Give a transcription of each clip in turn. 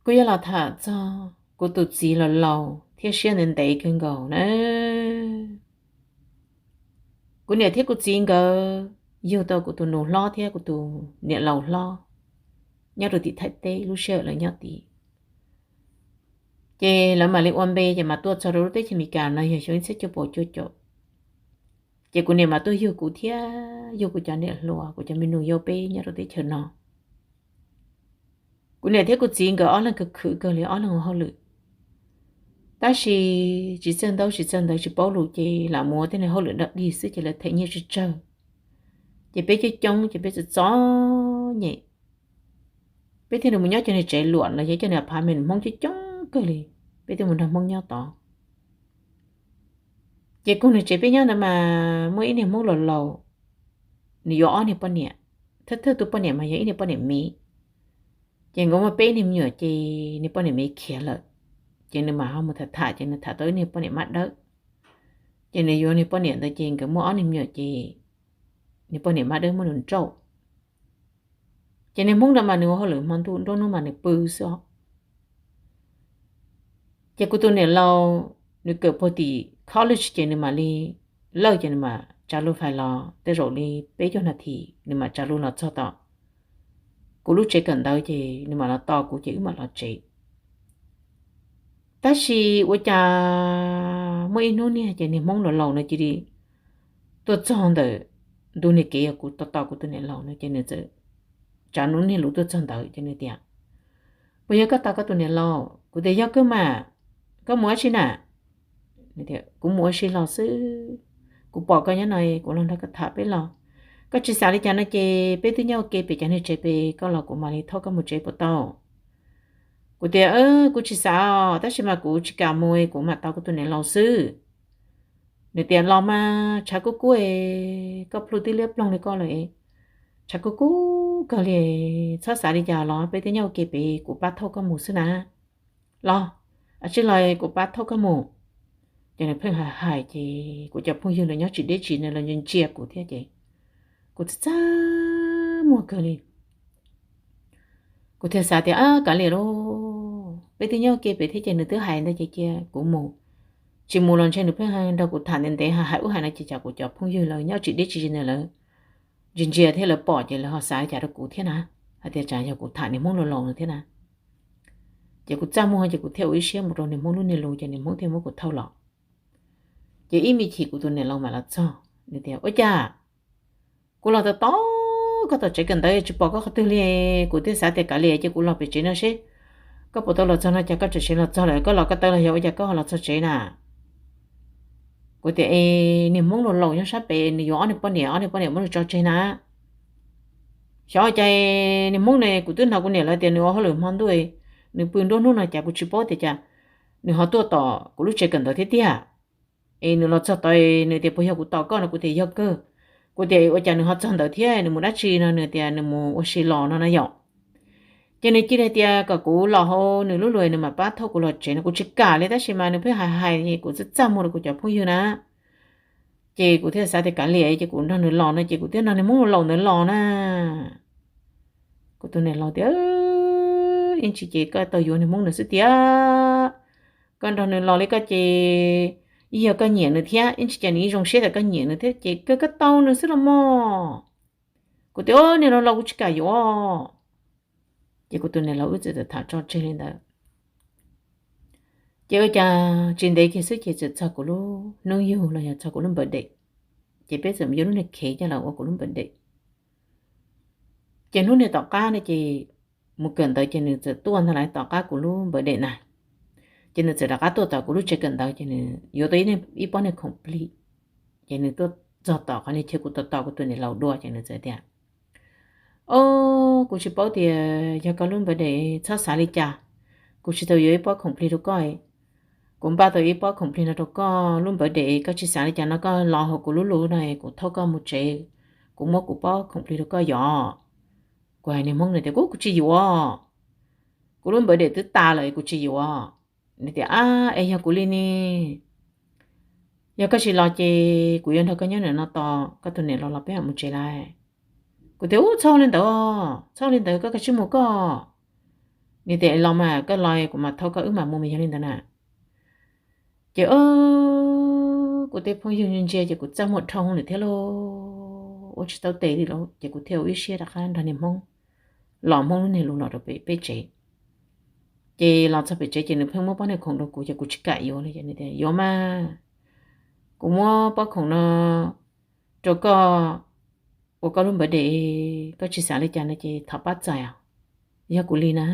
Kuv yuav los tham txog kuv tus txiv laus laus thiab siab ntev ntev kawg nkaus na. Kuv niam thiab kuv txiv nkawd yug tau kuv tus nus hlob thiab kuv tus niam laus hlob nyob rau tim Thaib teb, lub sij hawm lawv nyob tid. Ces lawv mam li ua npe ces mas tuaj txog rau lub teb chaws Amelikas no yog xyoo ib txhiab cuaj puas cuaj caum. Ces kuv niam mas tuaj yug kuv thiab yug kuv cov niam hluas, kuv cov me nus yau peb nyob rau teb chaws no. Kuv niam thiab kuv txiv nkawd ob leeg khwv khwv kawg li, ob leeg ua hauj lwm, tab sis tsis txawj ntaub tsis txawj ntawv, tsis paub lus ces lam mus ua tej niag hauj lwm dog dig xwb ces lawv them nyiaj tsawg tsawg. Ces peb coob coob ces peb txom txom nyem, peb thiaj li mus nyob cov niag tsev luam los yog cov niag apartment Hmoob coob coob kawg li, peb thiaj mus nrog Hmoob nyob tod. Ces kuv niag tsev peb nyob ntawd mas muaj ib niag Hmoob laus laus, nws yuav ob niag poj niam, thawj thawj tus poj niam mas yog ib niag poj niam me. Ces nkawd muaj peb niag me nyuam ces niag poj niam me khiav lawm, ces nws mam ho mus tham tham ces nws tham tau ib niag poj niam mab dawb. Ces nws yuav niag poj niam ntawd ces nkawd muaj ob niag me nyuam ces niag poj niam mab dawb muab nws nrauj. Ces niag Hmoob ntawd mas nws ua hauj lwm hmo ntuj, nruab hnub mas nws pw xwb os. Ces kuv tus niam laus nws kawm puag tim college ces nws mam li lawj ces nws mam tsa lub fais los tej zaum li peb caug nas this nws mam tsa lub los txog tom kuv lub tsev kawm ntawv ces nws mam los tos kuv ces wb mam los tsev. Tab sis ua cas muaj ib hnub niag ces niag Hmoob laus laus no cia li tuaj txog ntawm ntu niag kev uas kuv tos tos kuv tus niam laus no ces nws txawm tsav nws niag lus tuaj txog ntawd ces nws tias, Puas yog koj tos koj tus niam laus? Kuv tias, Yog kawg mas, koj mus dab tsi na? Kuv mus ua si los xwb, kuv pom koj nyob no kuv los nrog koj tham peb los. Koj tsis xav li cas no ces peb twb nyob ua ke pem cov niag tsev pem, koj los kuv mam li thauj koj mus tsev puas tau? Kuv tias, Kuv tsis xav os, tab sis mas kuv tsis kam mus, kuv mam tos kuv tus niam laus xwb. Nws tias, Los mas, tshav kub kub, koj plhu twb liab ploog li koj lawm, tshav kub kub kawg li, txhob xav li cas los peb twb nyob ua ke pem, kuv pab thauj koj mus xwb na. Los, a tsis los kuv pab thauj koj mus. Ces nws pheej hais hais ces kuv cov phooj ywg los nyob tsis deb tsis, nws los ntsia kuv thiab ces kuv txaj txaj muag kawg li. Kuv thiaj xav tias, Kav liam lauj, peb twb nyob ua ke pem thiab ces nws twb hais ntawd ces cia kuv mus. Tsis mus los ntshe nws pheej nrog kuv tham ntev ntev, hais ub hais no ces cas kuv cov phooj ywg lawv nyob tsis deb tsis ze ntawd lawv ntsia ntsia thiab lawv pom ces lawv ho xav li cas rau kuv thiab na, hais tias tsam yog kuv tham niag Hmoob laus laus no thiab na. Ces kuv txaj muag ces kuv thiaj ua ib siab mus rau niag Hmoob lub niag lus ces niag Hmoob thiaj muab kuv thauj los. Ces ib me chim kuv tus niam laus mam los txog, nws tias, Ua cas kuv los tos tos koj tom tsev kawm ntawv tsis pom koj qhov twg li? Kuv thiaj xav tias kav liam ces kuv los pem tsev no seb koj puas tau los txog no, cas koj tseem los txog lawm, koj los koj taw los yog ua cas koj ho los txog tsev na? Kuv tias, Es niag Hmoob laus laus nyob sab pem nws yuav ob niag poj niam, ob niag poj niam muab nws tso tseg na. Xyov cas niag Hmoob ne, kuv twb hnov kuv niam lawv tias nws ua hauj lwm hmo ntuj, nws pw nruab hnub no cas kuv tsis paub tias cas nws ho tuaj tom kuv lub tsev kawm ntawv thiab tiag. Es nws los txog tod nws tias, Puas yog kuv tos koj no? Kuv tias, Yog kawg. Kuv tias, Ua cas nws ho txog ntawd thiab, nws mus dab tsi no? Nws tias nws mus ua si los no na yom. Ces nws cia li tias kom kuv los hauv nws lub lus nws mam pab thauj kuv los tsev no, kuv tsis kam li tab sis mas nws pheej hais hais kuv txaj txaj muag rau kuv cov phooj ywg na. Ces kuv thiaj xav tias kav liam ces kuv nrog nws los no ces kuv thiaj nrog niag Hmoob laus ntawd los na. Kuv tus niam laus tias, Ib ntsis ces koj tau yuav niag Hmoob ntawd xwb tiag. Koj nrog nws los li koj ces ib yog koj nyiam nws thiab, ib ntsis ces nws yeej zoo siab tias koj nyiam nws thiab ces kawg koj tau nws xwb los mog. Kuv tias, Niag laus laus, kuv tsis kam yuav. Ces kuv tus niam laus wb txawm tham tso tseg li ntawd. Ces ua cas tsis ntev kiag xwb ces txawm txog kuv lub hnub yug los yog txog kuv lub birthday. Ces peb txawm yuav lub niag cake coj los ua kuv lub birthday. Ces hnub niag tom qab no ces mus kawm ntawv ces nws txawm tuaj ntag lauj, tom qab kuv lub birthday na. Ces nws txawm rov qab tuaj tom kuv lub tsev kawm ntawv ces nws yuav tau ib pob niag khoom plig. Ces nws tuaj txog tom qhov niag chaw kuv tos tos kuv tus niam laus dua ces nws txawm tias, Au, kuv tsis paub tias yog koj lub birthday, txhob xav li cas. Kuv tsis tau yuav ib pob khoom plig rau koj. Kuv npaj tau ib pob khoom plig no rau koj lub birthday, koj tsis xav li cas no koj los hauv kuv lub lus no kuv thauj koj mus tsev, kuv muab kuv pob khoom plig rau koj yom. Kuv hais niag Hmoob no tias, Kuv, kuv tsis yuav. Kuv lub birthday twb tas lawm kuv tsis yuav. Nws tias, Ab, es yog kuv li ne? Yog koj tsis los ces kuv yuav nrog koj nyob ntawm no tos koj tus niam laus los peb mam mus tsev lawm. Kuv tias, Ub, txhob li ntawd, txhob li ntawd, koj kav tsij mus koj. Nws tias los mas koj los kuv mam thauj koj wb mam mus mas yog li ntawd na. Ces kuv tej phooj ywg ntsia ces kuv txaj muag dhau lawm thiab lauj, ua tsis tau tes li lauj, ces kuv thiaj ua ib siab rov qab nrog niag Hmoob los Hmoob lub niag lus los rau pem peb tsev. Ces los txog pem tsev ces nws pheej muab pob niag khoom rau kuv ces kuv tsis kam yuav li, nws tias yuav mas, kuv muab pob khoom no rau koj ua koj lub npawv des, koj tsis xav li cas no ces thov pab txais os. Yog kuv li na,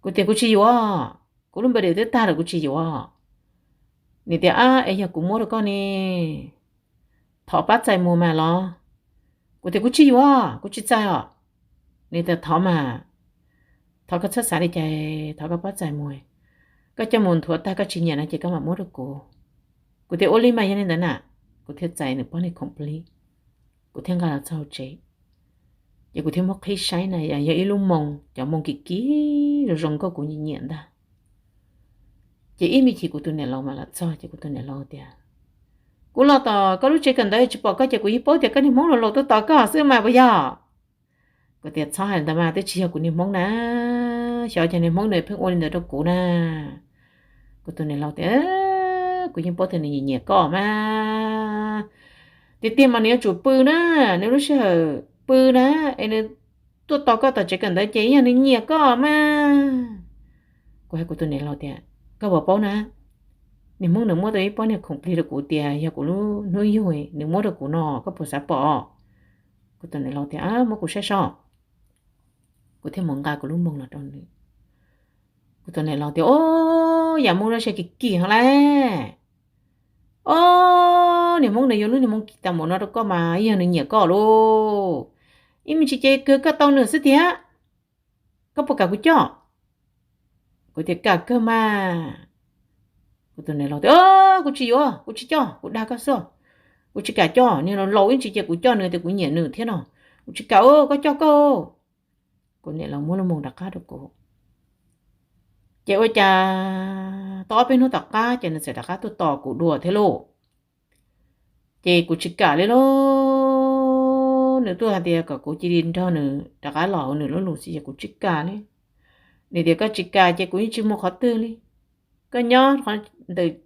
kuv tias kuv tsis yuav, kuv lub npawv des twb tag lawm kuv tsis yuav. Nws tias ab es yog kuv muab rau koj ne, thov pab txais mus mas los? Kuv tias kuv tsis yuav, kuv tsis txais os. Nws tias thov mas, thov koj txhob xav li cas, thov koj pab txais mus, koj coj mus nthuav tag koj tsis nyiam no ces koj mam muab rau kuv. Kuv tias ua li mas yog li ntawd na, kuv thiaj txais nws pob niag khoom plig, kuv thiaj nqa los txog hauv tsev. Ces kuv thiaj muab qhib saib na yog ib lub moo, cov moo kim kim zoo zoo nkauj kuv nyiam nyiam ntag. Ces ib me chim kuv tus niam laus mas los txog ces kuv tus niam laus tias kuv los tom koj lub tsev kawm ntawv tsis pom koj ces kuv yeej paub tias koj niag Hmoob laus laus tuaj tos koj xwb mas puas yog? Kuv tias txhob hais ntawd mas, twb tsis yog kuv niag Hmoob na, xyov cov niag Hmoob nws pheej ua li ntawd rau kuv na. Kuv tus niam laus tias kuv yeej paub tias nws nyiam nyiam koj mas, tiag tiag mas nws yuav tsum pw na, nws lub sij hawm pw na, es nws tuaj tos koj tom tsev kawm ntawv ces yog nws nyiam koj mas. Kuv hais kuv tus niam laus tias koj puas paub na, niag Hmoob nws muab tau ib pob niag khoom plig rau kuv tias yog kuv lub hnub yug nws muab rau kuv no, koj puas xav pom? Kuv tus niam laus tias muab kuv saib so. Kuv thiaj mus nqa kuv lub moo los rau nws. Kuv tus niam laus tias o, yam moo no saib kim kim heev lauj. O, niag Hmoob nws yuav lub niag moo kim tas npaum no rau koj mas yog nws nyiam koj lauj. Ib me ntsis ces kawg koj tau nws xwb tiag, koj puas kam kuv coj? Kuv tias kam kawg mas. Kuv tus niam laus tias kuv tsis yuav, kuv tsis coj, kuv dag koj xwb, kuv tsis kam coj, niag laus laus ib ntsis ces kuv coj nws tias kuv nyiam nws thiab no, kuv tsis kam, koj coj koj. Kuv niam laus muab lub moo rov qab rau kuv. Ces ua cas tau ob peb hnub tom qab ces nws txawm rov qab tuaj tos kuv dua thiab lauj. Ces kuv tsis kam li lauj, nws tuaj hais tias kom kuv cia li nrog nws rov qab los hauv nws lub lus xwb ces kuv tsis kam li. Nws tias koj tsis kam ces kuv yeej tsis mus qhov twg li. Koj nyob ntawm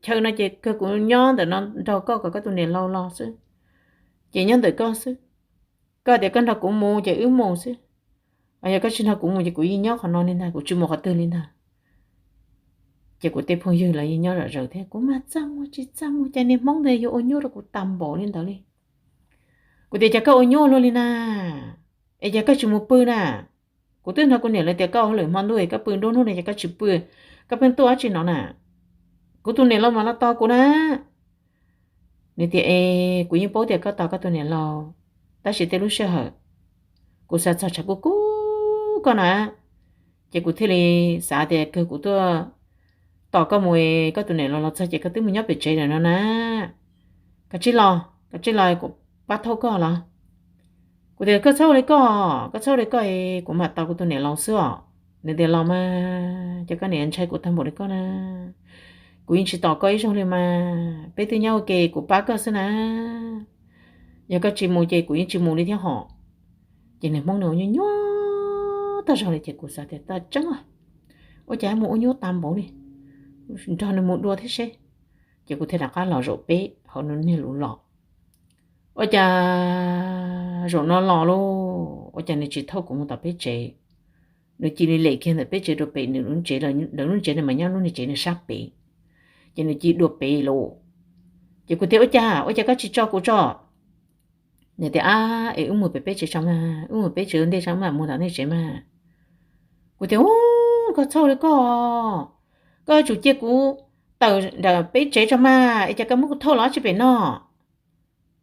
chaw no ces kawg kuv nyob ntawm no nrog koj kom koj tus niam laus los xwb, ces nyob ntawm koj xwb. Koj tias koj nrog kuv mus ces wb mus xwb, yog koj tsis nrog kuv mus ces kuv yeej nyob qhov no li ntag, kuv tsis mus qhov twg li ntag. Ces kuv tej phooj ywg los yeej nyob zom zaws thiab, kuv mas txaj muag tsis txaj muag, cas niag Hmoob ntawd yuav ua nyuaj rau kuv tag npaum li ntawd li. Kuv tias cas koj ua nyuaj luaj li na, es cas koj tsis mus pw na? Kuv twb nrog kuv niam lawv tias koj hauj lwm hmo ntuj es koj pw nruab hnub no ces koj tsis pw, koj pheej tuaj dab tsi no na? Kuv tus niam laus mas los tos kuv na. Nws tias es kuv yeej paub tias koj tos koj tus niam laus, tab sis tej lub sij hawm kuv xav txog tshav kub kub koj na, ces kuv thiaj li xav tias kawg kuv tuaj tos koj mus, koj tus niam laus los txog ces koj twb mus nyob pem tsev lawm no na. Koj tsij los, koj tsij los kuv pab thauj koj los. Kuv tias koj txhob ua li koj, koj txhob ua li koj, kuv mam tos kuv tus niam laus xwb os. Nws tias los mas, cas koj niam ntshai kuv tag npaum li koj na? Kuv yeej tsis tos koj ib zaug li mas, peb twb nyob ua ke kuv pab koj xwb na. Yog koj tsis mus ces kuv yeej tsis mus li thiab hos. Ces niag Hmoob nws ua nyuaj nyuaj tag zog li ces kuv xav tias tag tseeb, ua cas mus ua nyuaj tag npaum li, nrog nws mus dua thiab seb. Ces kuv thiaj rov qab los zaum peb hauv nws niag lus los. Ua cas zaum no los lauj, ua cas nws tsis thauj kuv mus tom peb tsev, nws cia li lem kiag ntawm peb tsev dua pem nws lub tsev, lawv lub tsev nws mas nyob lub niag tsev nws sab pem, ces nws cia li dua pem lauj. Ces kuv tias ua cas, ua cas koj tsis tso kuv tso? Nws tias ab es wb mus pem peb tsev tso mas, wb mus peb tsev ua ntej tso wb mam mus tom nej tsev mas. Kuv tias u, koj txhob li koj, koj yuav tsum cia kuv tawm nram peb tsev tso mas, es cas koj muab kuv thauj los dab tsi pem no?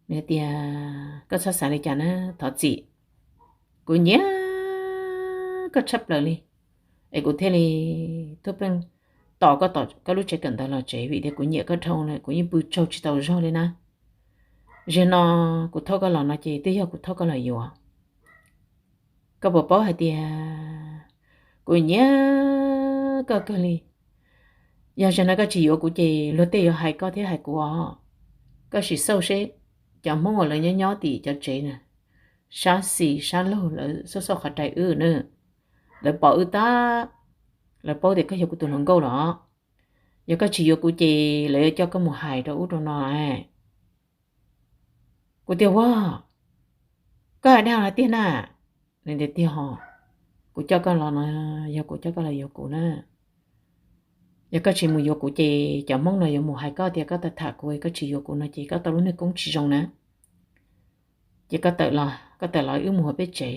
Nws tias koj txhob xav li cas na, thov txim, kuv nyiam koj tshaj plaws li, es kuv thiaj li tuaj pheej tos koj tom koj lub tsev kawm ntawv los tsev vim tias kuv nyiam koj dhau lawm, kuv yeej pw tsaug tsis tau zog li na. Zaum no kuv thauj koj los no ces twb yog kuv thauj koj los yuav. Koj puas paub hais tias kuv nyiam koj kawg li. Yog zaum no koj tsis yuav kuv ces luag tej yuav hais koj thiab hais kuv os. Koj sim xauj seb, cov Hmoob uas lawv nyob nyob tim cov tsev na, sab xis sab laug lawv xauj xauj qhov rais wb na, lawv pom wb tab lawv paub tias koj yog kuv tus hluas nkauj los. Yog koj tsis yuav kuv ces lawv yuav coj koj mus hais rau ub rau no. Kuv tias, Ua, koj hais dag los tiag na? Nws tias, Tiag ho, kuv coj koj los no yog kuv coj koj los yuav kuv na. Yog koj tsis mus yuav kuv ces cov Hmoob no yuav mus hais koj tias koj tham tham kuv, koj tsis yuav kuv no ces koj tau lub niag koob tsis zoo na. Ces koj tawm los, koj tawm los wb mus hauv peb tsev.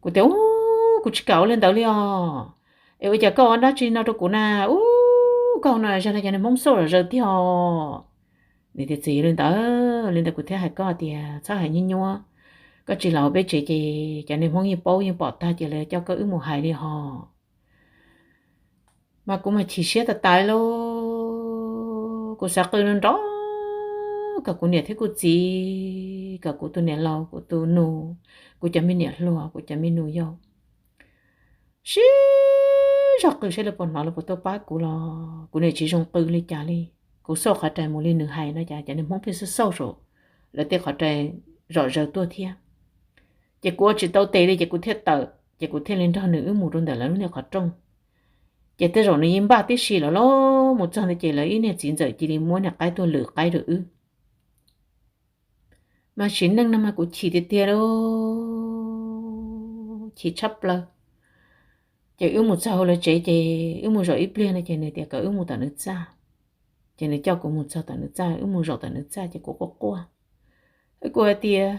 Kuv tias, Ub, kuv tsis kam ua li ntawd li os. Es ua cas koj ua dab tsi no rau kuv na? Ub, koj no zoo li cov niag Hmoob xauj zom zaws tiag os. Nws tias, Txawm yog li ntawd, li ntawd kuv thiaj hais koj tias txhob hais nyuaj nyuaj, koj tsis los hauv peb tsev ces cov niag Hmoob yeej paub yeej pom tag ces lawv coj koj wb mus hais li hos. Mas kuv mas chim siab tas tas li lauj. Kuv xav qw nrov nrov kom kuv niam thiab kuv txiv, kom kuv tus niam laus, kuv tus nus, kuv cov me niam hluas, kuv cov me nus yau sib zog qw saib lawv puas hnov, lawv puas tuaj pab kuv los kuv niam tsis zoo qw li cas li. Kuv xauj qhov rais mus li nws hais no cas cov niag Hmoob pheej xauj xauj saum lawv tej qhov rais zom zaws tuaj thiab. Ces kuv ua tsis tau tes li ces kuv thiaj tawm, ces kuv thiaj li nrog nws wb mus rau ntawm lawv lub niag qhov rooj. Ces tej zaum nws yeej npaj tib si lawm lauj, mus txog ntawd ces lawv ib niag txiv ntxawm cia li muab niag qaib tuaj lwm qaib rau wb. Mas sim neej no mas kuv chim tiag tiag lauj, chim tshaj plaws. Ces wb mus txog hauv lawv tsev ces wb mus zaum ib pliag no ces nws tias kom wb mus tom nws txaj. Ces nws coj kuv mus txog tom nws txaj, wb mus zaum tom nws txaj ces kuv quaj quaj. Kuv hais tias,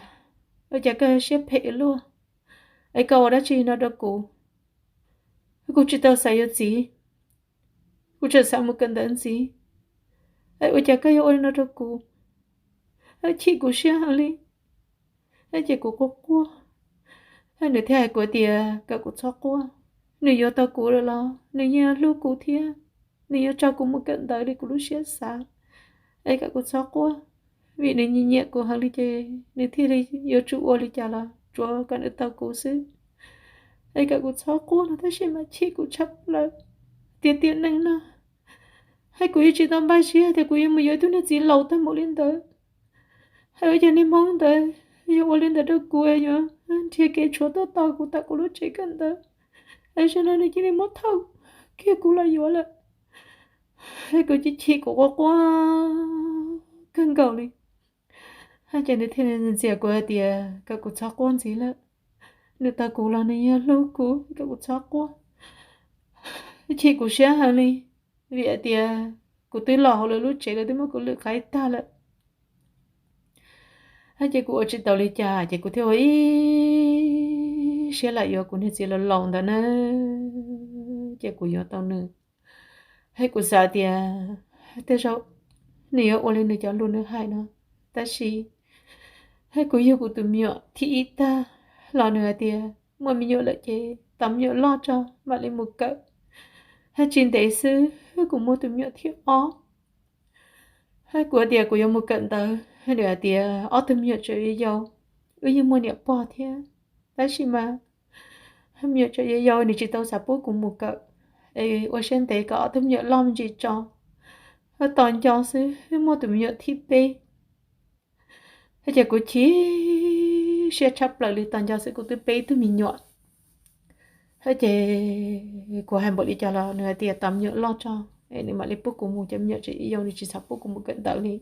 Ua cas koj siab phem luaj? Es koj ua dab tsi no rau kuv? Kuv tsis tau xav yuav txiv, kuv tseem xav mus kawm ntawv ntxiv. Es ua cas koj yuav ua li no rau kuv? Chim kuv siab heev li. Ces kuv quaj quaj. Nws thiaj hais kuv tias kom kuv txhob quaj, nws yuav tau kuv lawm los nws yeej hlub kuv thiab, nws yuav tso kuv mus kawm ntawv li kuv lub siab xav. Es kom kuv txhob quaj, vim nws nyiam nyiam kuv heev li ces nws thiaj li yuav tsum ua li cas los tsuav kom nws tau kuv xwb. Es kom kuv txhob quaj no tab sis mas chim kuv tshaj plaws tiag tiag neej no. Es kuv yeej tsis tau npaj siab tias kuv yuav mus yuav ib tug niag txiv laus tag npaum li ntawd. Es ua cas niag Hmoob ntawd yuav ua li ntawd rau kuv, yuav nrhiav kev tshuav tuaj tos kuv tom kuv lub tsev kawm ntawv, es sawv daws nws cia li muab thauj kiag kuv los yuav lawm. Es kuv chim chim kuv quaj quaj kawg nkaus li. Ces nws thiaj li ntxias kuv hais tias kom kuv txhob quaj ntxiv lawm, nws tau kuv los nws yeej hlub kuv, kom kuv txhob quaj. Chim kuv siab heev li, vim hais tias kuv twb los hauv lawv lub tsev, lawv twb muab kuv lwm qaib tag lawm. Ces kuv ua tsis tau li cas ces kuv thiaj ua ib siab lam yuav kuv niag txiv laus laus ntawd na. Ces kuv yuav tau nws. Es kuv xav tias tej zaum nws yuav ua li nws cov lus nws hais no, tab sis es kuv yug kuv tus me nyuam thib ib tag los nws hais tias muaj me nyuam lawm ces tos me nyuam loj tso mam li mus kawm. Es tsis ntev xwb kuv muaj tus me nyuam thib ob. Es kuv hais tias kuv yuav mus kawm ntawv, nws hais tias ob tug me nyuam tseem yau, wb yeej muaj niam pog thiab, tab sis mas me nyuam tseem yau yau nws tsis tau xav pub kuv mus kawm, es ua siab ntev kom ob tug me nyuam loj me ntsis tso, tos nco xwb muaj tus me nyuam thib peb. Ces kuv chim siab tshaj plaws li, tos nco xwb kuv twb peb tug me nyuam. Ces kuv hais npaum li cas los nws hais tias tos me nyuam loj tso es nws mam li pub kuv mus, cov me nyuam tseem yau nws tsis xav pub kuv mus kawm ntawv li.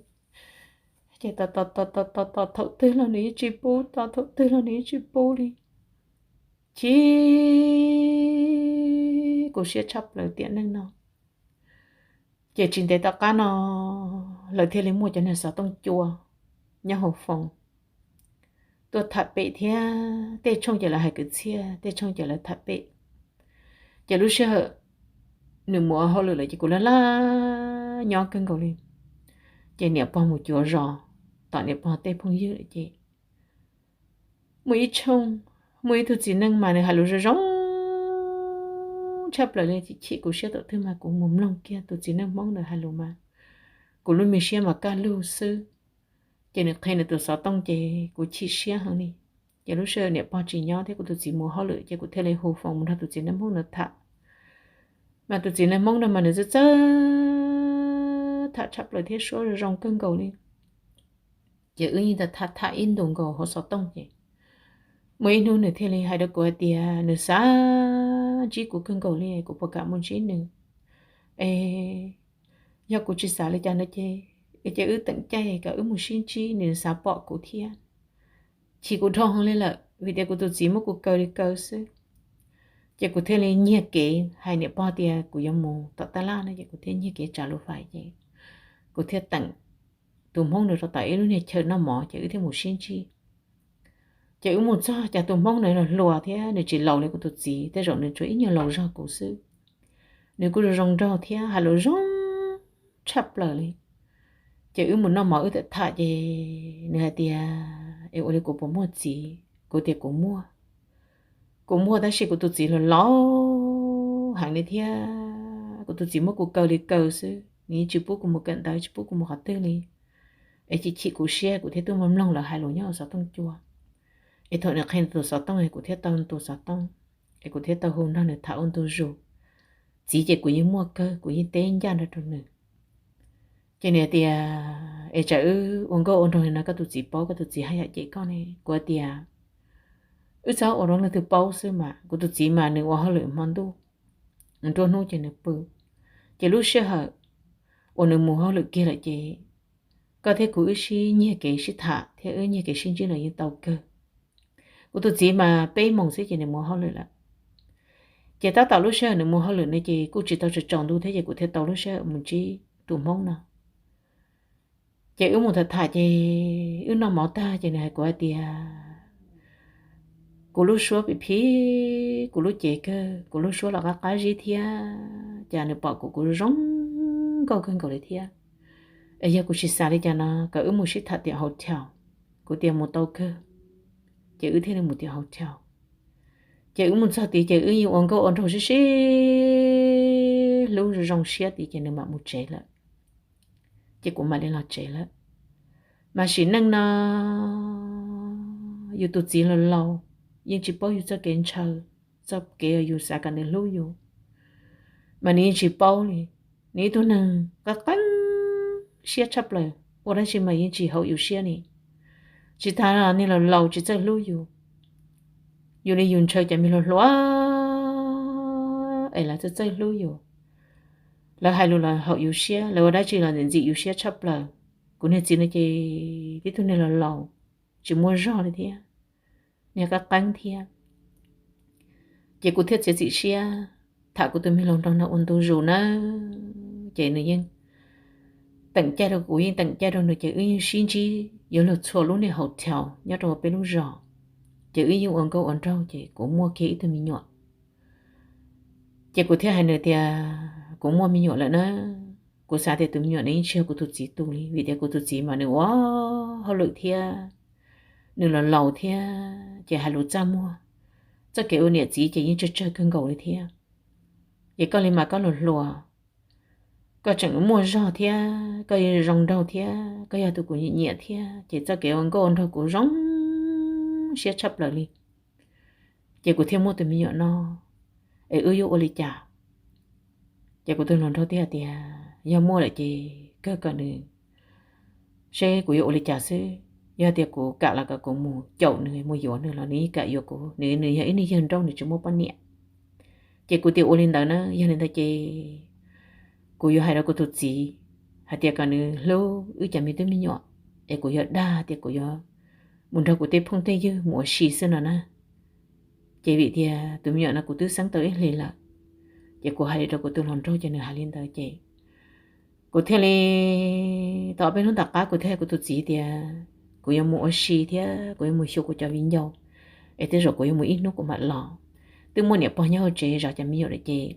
Ces tos tos tos tos tos thaum twg los nws yeej tsis pub, tos thaum twg los nws yeej tsis pub li. Chim kuv siab tshaj plaws tiam neej no. Ces tsis ntev tom qab no lawv thiaj li muaj cov niag xov tooj cua nyob hauv foos tuaj tham pem thiab, tej tshooj ces lawv hais kwv txhiaj, tej tshooj ces lawv tham pem. Ces lub sij hawm nws mus ua hauj lwm lawm ces kuv laj laj nyob kawg nkaus li. Ces niam pog mus cuav zos tom niam pog tej phooj ywg lawm ces muaj ib tshooj, muaj ib tug txiv neej mas nws hais lus zoo zoo tshaj plaws li, chim kuv siab thaum twg mas kuv mus mloog kiag tus txiv neej Hmoob ntawd hais lus mas kuv lub me siab mas kaj lug xwb. Ces nws qhia nws tus xov tooj ces kuv chim siab heev li. Ces lub sij hawm niam pog tsis nyob thiab kuv tus txiv mus hauj lwm ces kuv thiaj li hu foos mus nrog tus txiv neej Hmoob ntawd tham. Mas tus txiv neej Hmoob ntawd mas nws txawj txawj tham tshaj plaws thiab suab zoo zoo kawg nkaus li. Ces wb yeej tham tham ib ntus nkaus hauv xov tooj ces muaj ib hnub nws thiaj li hais rau kuv hais tias nws xav ntsib kuv kawg nkaus li, kuv puas kam mus ntsib nws? Es yog kuv tsis xav li cas no ces, ces wb teem caij kom wb mus sib ntsib, nws xav pom kuv thiab. Chim kuv dhau heev li lawm vim tias kuv tus txiv muab kuv kaw li kaw xwb. Ces kuv thiaj li nyiag kev hais niam pog tias kuv yuav mus tom tab laj no, ces kuv thiaj nyiag kev tsav lus fais ces kuv thiaj teem tus hmoob nws rau tom ib lub niag chaw noj mov ces wb thiaj mus sib ntsib. Ces wb mus txog cas tus hmoob nws los hluas thiab nws tsis laus li kuv tus txiv, tej zaum nws tsuas ib nyuag laus zog kuv xwb. Nws kuj zoo zoo nraug thiab hais lus zoo tshaj plaws li. Ces wb mus noj mov wb tham tham ces nws hais tias, es ua li kuv puas muaj txiv? Kuv tias kuv muaj. Kuv muaj tab sis kuv tus txiv los laus heev li thiab kuv tus txiv muab kuv kaw li kaw xwb, nws yeej tsis pub kuv mus kawm ntawv, tsis pub kuv mus qhov twg li. Es chim chim kuv siab kuv thiaj tuaj mus mloog lawv hais lus nyob hauv xov tooj cua. Es thaum nws qhia nws tus xov tooj kuv thiaj tau nws tus xov tooj, es kuv thiaj tau hu nrog nws tham ua ntu zus. Txiv ces kuv yeej muaj kawg, kuv yeej teb ncaj nrog rau nws. Ces nws tias, es tsam wb ua nkauj ua nraug li no koj tus txiv paub, koj tus txiv haj yam cem koj ne? Kuv tias, wb txhob ua rau leej twg paub xwb mas, kuv tus txiv mas nws ua hauj lwm hmo ntuj, nruab hnub ces nws pw. Ces lub sij hawm uas nws mus hauj lwm kiag lawm ces koj thiab kuv wb sib nyiag kev sib tham thiab wb nyiag kev sib ntsib los yeej tau kawg. Kuv tus txiv mas peb moos xwb ces nws mus hauj lwm lawm. Ces tab tom lub sij hawm nws mus hauj lwm no ces kuj tsis tau tsaus ntuj thiab ces kuv thiaj tau lub sij hawm mus ntsib tus hmoob no. Ces wb mus tham tham ces wb noj mov tag ces nws hais kuv hais tias, kuv lub suab pim phib, kuv lub cev kawg, kuv lub suab los qab qab zib thiab, cas nws pom kuv kuv zoo nkauj kawg nkaus li thiab. Es yog kuv tsis xav li cas no kom wb mus sib tham tiam hotel. Kuv tias mus tau kawg. Ces wb thiaj li mus tiam hotel. Ces wb mus txog tid ces wb yeej ua nkauj ua nraug sib sib hlub zoo zoo siab tid ces nws mam mus tsev lawm. Ces kuv mam li los tsev lawm. Mas sim neej no yus tus txiv los laus, yeej tsis paub yus txoj kev ntshaw, txoj kev uas yus xav kom nws hlub yus, mas nws yeej tsis paub li. Nws ib tug neeg qeeb qeeb siab tshaj plaws, ua dab tsi mas yeej tsis haum yus siab li. Tsis tas nws los laus tsis txawj hlub yus, yus li yus ntshaw cov me hluas hluas es lawv txawj txawj hlub yus. Lawv hais lus los haum yus siab, lawv ua dab tsi los ntxim yus siab tshaj plaws. Kuv niag txiv no ces tib tug niag los laus, tsis muaj zog li thiab, niag qeeb qeeb thiab. Ces kuv thiaj txiav txim siab tham kuv tus me hluas nraug no ua ntu zus nawb. Ces nws yeej teem caij rau kuv, yeej teem caij rau nws, ces wb yeej sib ntsib yuav luag txhua lub niag hotel nyob rau peb lub zos. Ces wb yeej ua nkauj ua nraug ces kuv muaj kiag ib tug me nyuam. Ces kuv thiaj hais nws tias, kuv muaj me nyuam lawm na, kuv xav tias tus me nyuam no yeej tsis yog kuv tus txiv tug li, vim tias kuv tus txiv mas nws ua hauj lwm thiab nws los laus thiab ces hais lus txaj muag, txoj kev ua niam txiv ces yeej tsawg tsawg kawg nkaus li thiab. Ces koj li mas koj hluas hluas, koj tseem muaj zog thiab koj zoo nraug thiab koj yog tus kuv nyiam nyiam thiab, ces txoj kev ua nkauj ua nraug kuv zoo siab tshaj plaws li. Ces kuv thiaj muaj tus me nyuam no, es wb yuav ua li cas? Ces kuv tus hluas nraug thiaj tias, yog muaj lawm ces kawg kom nws, seb kuv yuav ua li cas xwb. Yog tias kuv kam los kom kuv mus caum nws mus yuav nws los nws yeej kam yuav kuv, nws nws yog ib niag yawg nraug nws tsis muaj poj niam. Ces kuv tias ua li ntawd na, yog li ntawd ces kuv yuav hais rau kuv tus txiv hais tias kom nws hlub wb cov me tub me nyuam, es kuv yuav dag tias kuv yuav mus nrog kuv tej phooj tej ywg mus ua si xwb no na. Ces vim tias tus me nyuam no kuv twb xeeb tau ib hlis lawm, ces kuv hais li rau kuv tus hluas nraug ces nws hais li ntawd ces kuv thiaj li, tau peb hnub tom qab kuv thiaj hais kuv tus txiv tias kuv yuav mus ua si thiab kuv yuav mus xyuas kuv cov viv ncaus, es tej zaum kuv yuav mus ib hnub kuv mam los. Twb muaj niam pog nyob hauv tsev zov cov me nyuam lawm ces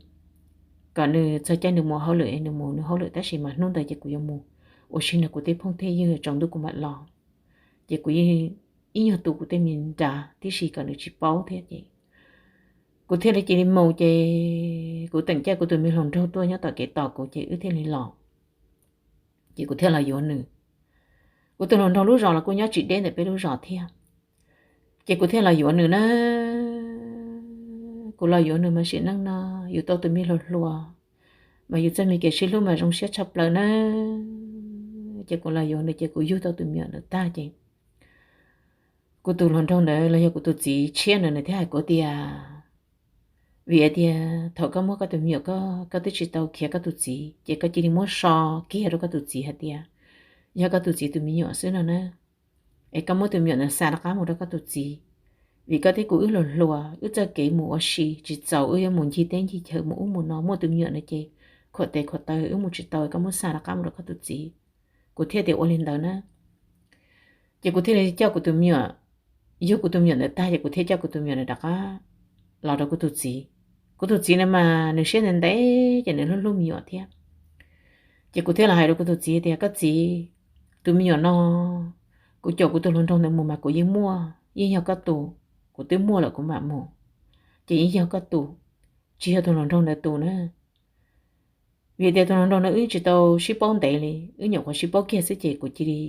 kom nws txog caij nws mus hauj lwm es nws mus nws hauj lwm, tab sis mas hnub ntawd ces kuv yuav mus ua si nrog kuv tej phooj tej ywg, tsaus ntuj kuv mam los. Ces kuv yeej ib nyuag tu kuv tej me nra tib si kom nws tsis paub thiab ces kuv thiaj li cia li mus ces kuv teem caij kuv tus me hluas nraug tuaj nyob tom kev tos kuv ces wb thiaj li los. Ces kuv thiaj los yuav nws. Kuv tus hluas nraug lub zos los kuj nyob tsis deb ntawm peb lub zos thiab. Ces kuv thiaj los yuav nws na. Kuv los yuav nws mas sim neej no yus tau tus me hluas hluas, mas yus txoj me kev sib hlub mas zoo siab tshaj plaws na. Ces kuv los yuav nws ces kuv yug tau tus me nyuam ntawd tag ces kuv tus hluas nraug ntawd los yog kuv tus txiv tshiab ntawd nws thiaj hais kuv tias, Vim tias thaum koj muab koj tus me nyuam, koj twb tsis tau khiav koj tus txiv, ces koj cia li muab so kiag rau koj tus txiv hais tias yog koj tus txiv tus me nyuam xwb no na, es koj muab tus me nyuam ntawd xa rov qab mus rau koj tus txiv. Vim koj thiab kuv wb hluas hluas, wb txoj kev mus ua si tsis txaus, wb yuav mus ncig teb ncig chaw mus ub mus no, muaj tus me nyuam no ces khuam tes khuam taw wb mus tsis tau, koj muab xa rov qab mus rau koj tus txiv. Kuv thiaj tias ua li ntawd na. Ces kuv thiaj li coj kuv tus me nyuam, yug kuv tus me nyuam ntawd tag ces kuv thiaj coj kuv tus me nyuam ntawd rov qab los rau kuv tus txiv. Kuv tus txiv no mas nws siab ntev ntev ces nws hlub hlub me nyuam thiab. Ces kuv thiaj los hais rau kuv tus txiv tias, koj txiv, tus me nyuam no kuv caum kuv tus hluas nraug ntawd mus mas kuv yeej muaj, yeej yog koj tus, kuv twb muaj lawm kuv mam mus, ces yeej yog koj tus, tsis yog tus hluas nraug ntawd tus na. Vim tias tus hluas nraug no wb tsis tau sib paub ntev li, wb nyuam qhuav sib paub kiag xwb ces kuv cia li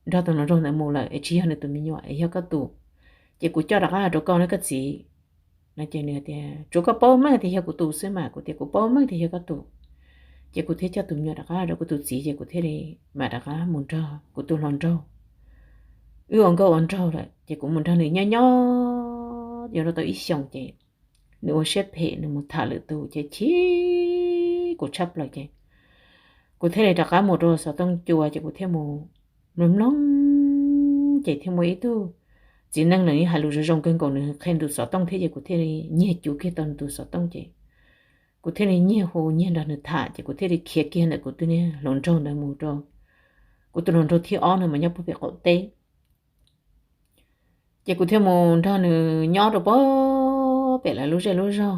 nrog tus hluas nraug ntawd mus lawm es tsis yog nws tus me nyuam es yog koj tus, ces kuv coj rov qab los rau koj na koj txiv. No ces nws tias tsuav koj paub meej tias yog kuv tus xwb mas, kuv tias kuv paub meej tias yog koj tus. Ces kuv thiaj coj tus me nyuam rov qab rau kuv tus txiv ces kuv thiaj li mam rov qab mus nrog kuv tus hluas nraug, wb ua nkauj ua nraug lawm ces kuv mus nrog nws nyob nyob yuav luag tau ib xyoos ces nws ua siab phem, nws mus tham lwm tus ces chim kuv tshaj plaws ces kuv thiaj li rov qab mus rau xov tooj cua ces kuv thiaj mus mloog mloog ces thiaj muaj ib tug txiv neej lawm hais lus zoo zoo kawg nkaus, nws qhia nws tus xov tooj thiab ces kuv thiaj li nyiag cuv kiag tau nws tus xov tooj ces kuv thiaj li nyiag hu nyiag nrog nws tham ces kuv thiaj li khiav kiag ntawm kuv tus niag hluas nraug ntawd mus rau kuv tus hluas nraug thib ob no mas nyob puag pem qaum teb. Ces kuv thiaj mus nrog nws nyob rau puag pem lawv lub zej lub zog.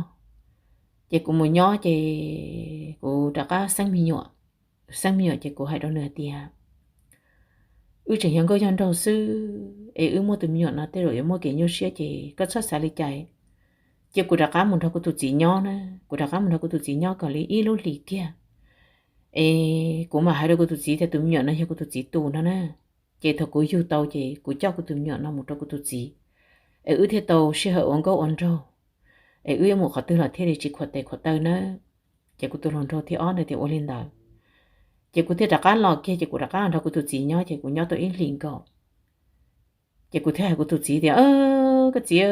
Ces kuv mus nyob ces kuv rov qab xeeb me nyuam, xeeb me nyuam ces kuv hais rau nws hais tias wb tseem yog nkauj yog nraug xwb es wb muaj tus me nyuam no tej zaum yuav muaj kev nyuaj siab ces koj txhob xav li cas. Ces kuv rov qab mus nrog kuv tus txiv nyob na, kuv rov qab mus nrog kuv tus txiv nyob kom li ib lub hlis kiag es kuv mam hais rau kuv tus txiv tias tus me nyuam no yog kuv tus txiv tus no na. Ces thaum kuv yug tau ces kuv coj kuv tus me nyuam no mus rau kuv tus txiv es wb thiaj tau sij hawm ua nkauj ua nraug es wb yuav mus qhov twg los thiaj li tsis khuam tes khuam taw nawb. Ces kuv tus hluas nraug thib ob ntawd tias ua li ntawd. Ces kuv thiaj rov qab los kiag ces kuv rov qab nrog kuv tus txiv nyob ces kuv nyob tau ib hlis nkaus. Ces kuv thiaj hais kuv tus txiv tias koj txiv,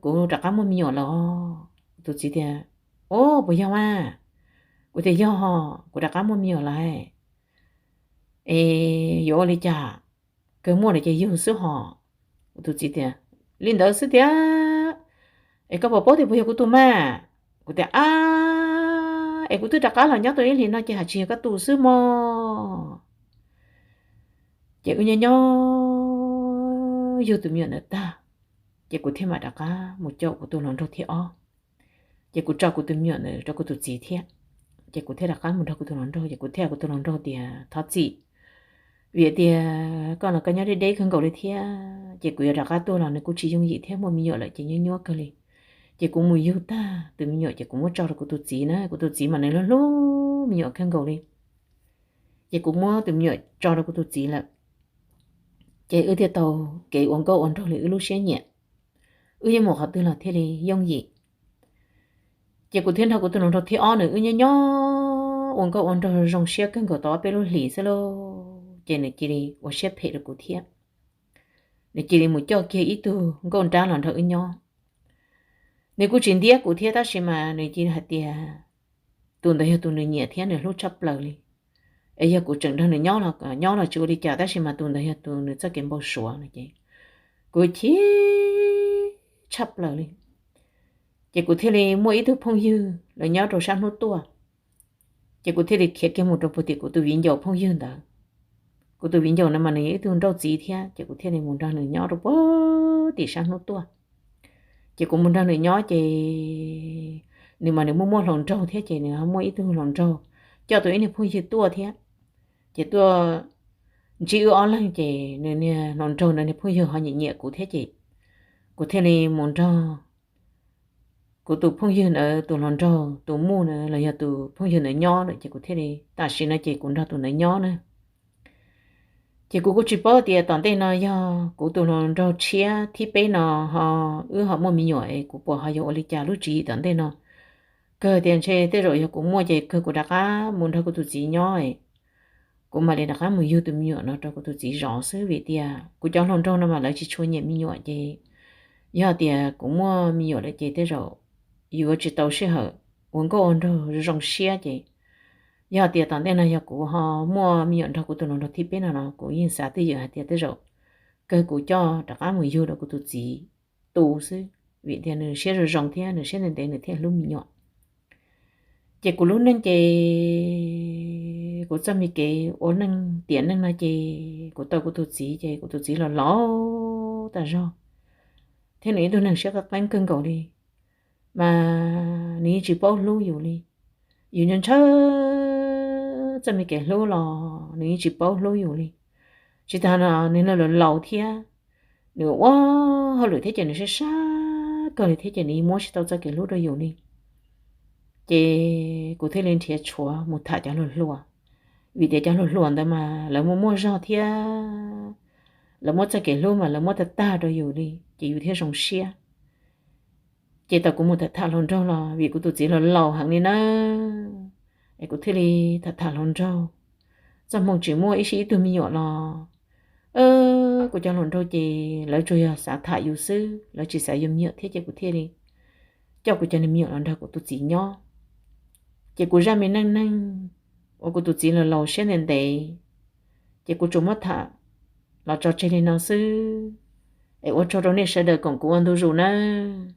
kuv rov qab muaj me nyuam lawm. Kuv tus txiv tias o, puas yog mas? Kuv tias yog, kuv rov qab muaj me nyuam lawm es yuav ua li cas, kawg muaj lawm ces yug xwb hos. Kuv tus txiv tias li ntawd xwb tiag es koj puas paub tias puas yog kuv tus mas? Kuv tias a, es kuv twb rov qab los nyob tau ib hlis no ces hais tsis yog koj tus xwb mog. Ces wb nyob nyob yug tus me nyuam ntawd tag ces kuv thiaj mam rov qab mus caum kuv tus hluas nraug thib ob. Ces kuv tso kuv tus me nyuam ntawd rau kuv tus txiv thiab. Ces kuv thiaj rov qab mus nrog kuv tus hluas nraug ces kuv thiaj hais kuv tus hluas nraug tias thov txim vim tias koj los koj nyob deb deb kawg nkaus li thiab ces kuv yuav rov qab tuaj los nws kuj tsis yooj yim thiab muaj me nyuam lawm ces nyuaj nyuaj kawg li. Ces kuv mus yug tag tus me nyuam ces kuv muab tso rau kuv tus txiv na, kuv tus txiv mas nws hlub hlub me nyuam kawg nkaus li. Ces kuv muab tus me nyuam tso rau kuv tus txiv lawm ces wb thiaj tau kev ua nkauj ua nraug li wb lub siab nyiam, wb yeej mus qhov twg los thiaj li yooj yim. Ces kuv thiaj nrog kuv tus hluas nraug thib ob nws wb nyob nyob ua nkauj ua nraug zoo siab kawg nkaus tau ob peb lub hlis xwb lauj ces nws cia li ua siab phem rau kuv thiab. Nws cia li mus coj kiag ib tug nkauj nrab los nrog wb nyob. Nws kuj tsis ntiab kuv thiab tab sis mas nws cia li hais tias tus ntawd yog tus nws nyiam thiab nws hlub tshaj plaws li. Es yog kuv tseem nrog nws nyob los nyob los tsis ua li cas tab sis mas tus ntawd yog tus nws txoj kev npau suav no ces kuv chim tshaj plaws li. Ces kuv thiaj li muaj ib tug phooj ywg lawv nyob rau sab hnub tuaj, ces kuv thiaj li khiav kiag mus rau puag tim kuv tus viv ncaus phooj ywg ntawd. Kuv tus viv ncaus no mas nws yog ib tug nrauj txiv thiab ces kuv thiaj li mus nrog nws nyob rau puag tim sab hnub tuaj. Ces kuv mus nrog nws nyob ces nws mas nws muaj muaj hluas nraug thiab ces nws ho muaj ib tug hluas nraug coj tau ib niag phooj ywg tuaj thiab. Ces tuaj ntsib wb ob leeg ces nws niag hluas nraug ntawd niag phooj ywg ho nyiam nyiam kuv thiab ces kuv thiaj li mus nrog kuv tus phooj ywg ntawd tus hluas nraug tus muj ntawd los yog tus phooj ywg ntawd nyob lawm ces kuv thiaj li tam sim no ces kuv nrog tus ntawd nyob na. Ces kuv kuj tsis paub tias tom ntej no yog kuv tus hluas nraug tshiab thib peb no ho wb ho muaj me nyuam es kuv puas ho yuav ua li cas lub tswv yim tom ntej no. Kawg tias ntshe tej zaum yog kuv muaj ces kawg kuv rov qab mus nrog kuv tus txiv nyob, kuv mam li rov qab mus yug tus me nyuam no rau kuv tus txiv zov xwb vim tias kuv cov hluas nraug no mas lawv tsis tshua nyiam me nyuam ces yog tias kuv muaj me nyuam lawm ces tej zaum yus yuav tsis tau sij hawm ua nkauj ua nraug zoo siab ces yog tias tom ntej no yog kuv ho muaj me nyuam nrog kuv tus hluas nraug thib peb no los kuv yeej xav twj ywm hais tias tej zaum kawg kuv coj rov qab mus yug rau kuv tus txiv tu xwb, vim tias nws siab zoo zoo thiab nws siab ntev ntev nws thiaj hlub me nyuam. Ces kuv lub neej ces kuv txoj me kev ua neej tiam neej no ces kuv tau kuv tus txiv ces kuv tus txiv los laus tas zog thiab nws ib tug neeg siab qeeb qeeb kawg nkaus li, mas nws yeej tsis paub hlub yus li. Yus ntshaw ntshaw txoj me kev hlub los nws yeej tsis paub hlub yus li. Tsis tas no nws los laus thiab, nws ua hauj lwm thiab ces nws sab sab kawg li thiab ces nws yeej muab tsis tau txoj kev hlub rau yus li. Ces kuv thiaj li nrhiav tshuav mus tham cov hluas hluas, vim tias cov hluas hluas ntawd mas lawv muaj muaj zog thiab lawv muab txoj kev hlub mas lawv muab tag tag rau yus li ces yus thiaj zoo siab. Ces tau kuv mus tham tham hluas nraug los vim kuv tus txiv los laus heev li na, es kuv thiaj li tham tham hluas nraug. Txoj hmoo tsis muaj ib sij ib tug me nyuam los, kuv cov hluas nraug ces lawv tsuas yog xav tham yus xwb, lawv tsis xav yuav me nyuam thiab ces kuv thiaj li coj kuv cov me nyuam los nrog kuv tus txiv nyob. Ces kuv zaj me neej neeg uas kuv tus txiv los laus siab ntev ntev, ces kuv tsuas muab tham los tso tseg li no xwb. Es ua tsaug rau nej sawv daws koom kuv ua ntu zus nawb.